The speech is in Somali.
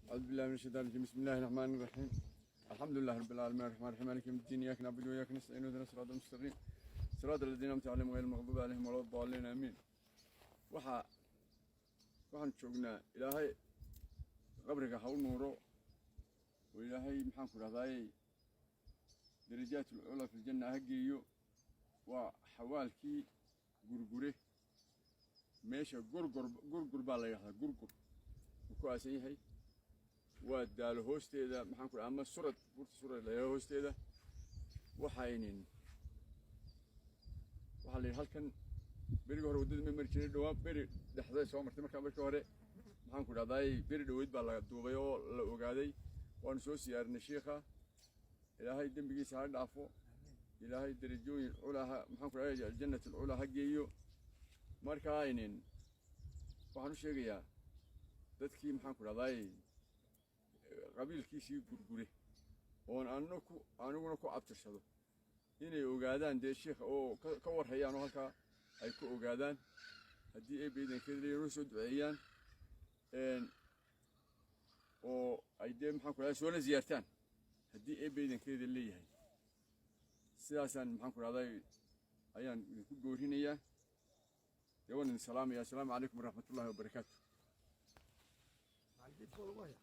أعوذ بالله من الشيطان الرجيم. بسم الله الرحمن الرحيم. الحمد لله رب العالمين، الرحمن الرحيم، مالك يوم الدين، إياك نعبد وإياك نستعين، اهدنا الصراط المستقيم، صراط الذين أنعمت عليهم غير المغضوب عليهم ولا الضالين، آمين. Waxaan joognaa, Ilaahay qabriga ha u nuuro oo Ilaahay, maxaan ku dhahdaayey, darajaat ulculaa fi ljanna ha geeyo. Waa xawaalkii Gurgure, meesha Gurgur. Gurgur baa la yidhahdaa, Gurgur uu ku aasan yahay. Waa Daalo hoosteeda, maxaan ku dhaha, ama Surad, buurta Surad la yidhahdo hoosteeda. Waxaa la yidhi halkan berigi hore waddada ma mari jirin, dhawaan beri dhexday soo martay. Markaa markii hore, maxaan ku dhahdaay, beri dhoweyd baa la duubay oo la ogaaday. Waanu soo siyaarinay shiikha. Ilaahay dembigiisa ha dhaafo, Ilaahay darajooyin culaa ha, maxaan ku dhahday, aljannat alculaa ha geeyo. Marka aynin waxaan u sheegayaa dadkii, maxaan ku dhahdaay, qabiilkiisii Gurgure oon aniguna ku abtirsado inay ogaadaan dee shiikha oo ka warhayaan oo halkaa ay ku ogaadaan, haddii Eebbe idankeeda noo soo duceeyaan oo ay dee, maxaan ku dhahday, soona ziyaartaan haddii Eebbe idankeeda leeyahay. Sidaasaan, maxaan ku dhahday, ayaan idinku goorinayaa. Dee waan idin salaamaya. Asalaamu calaykum waraxmatullahi wabarakaatu. Macalgeedka waa lagu hayaa.